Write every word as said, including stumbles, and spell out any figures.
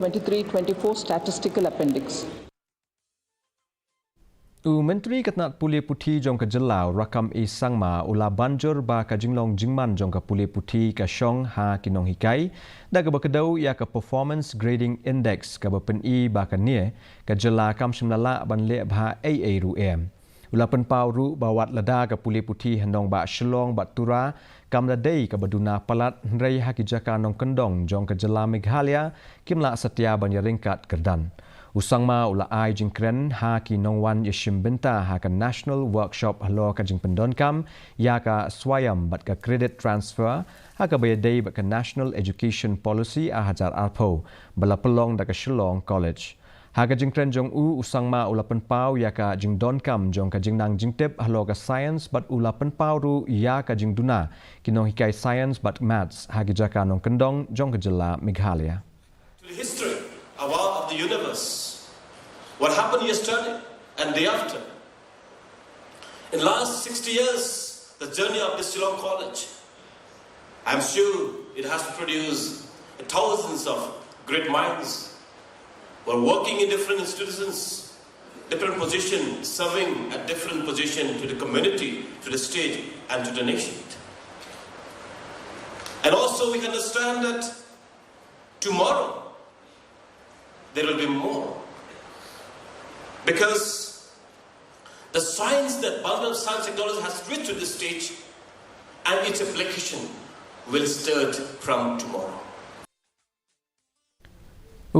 twenty-three twenty-four Statistical Appendix. U Myntri ka tnat pule puthi jong ka jylla, Rakkam A Sangma, u la banjur ba ka jinglong jingman jong ka pule puthi ka shong ha ki nonghikai da kaba kdew ïa ka Performance Grading Index, kaba pyni ba kane ka jylla kam shym la lah ban leh bha ei ei ruh em. U la pynpaw ruh ba wat lada ka pule puthi ha nongbah Shillong bad Tura kam da dei kaba duna palat, hynrei ha ki jaka nongkyndong jong ka jylla Meghalaya kim lah satia ban ïaryngkat kyrdan. U Sangma u la ai jingkren ha ki nongwan ïashim bynta ha ka National Workshop halor ka jingpyndonkam ïa ka Swayam bad ka Credit Transfer ha kaba ïadei bad ka National Education Policy ar hajar arphew, ba la pynlong da ka Shillong College. Ha ka jingkren jong u, u Sangma u la pynpaw ïa ka jingdonkam jong ka jingnang jingtip halor ka science bad u la pynpaw ruh ïa ka jingduna ki nonghikai science bad maths ha ki jaka nongkyndong jong ka jylla Meghalaya. To the history of, our, of the universe, what happened yesterday and day after. In last sixty years, the journey of the Shillong College, I'm sure it has produced thousands of great minds who are working in different institutions, different positions, serving at different position to the community, to the state, and to the nation. And also we understand that tomorrow there will be more. Because the science that Bangladesh science technology has reached to this stage and its application will start from tomorrow.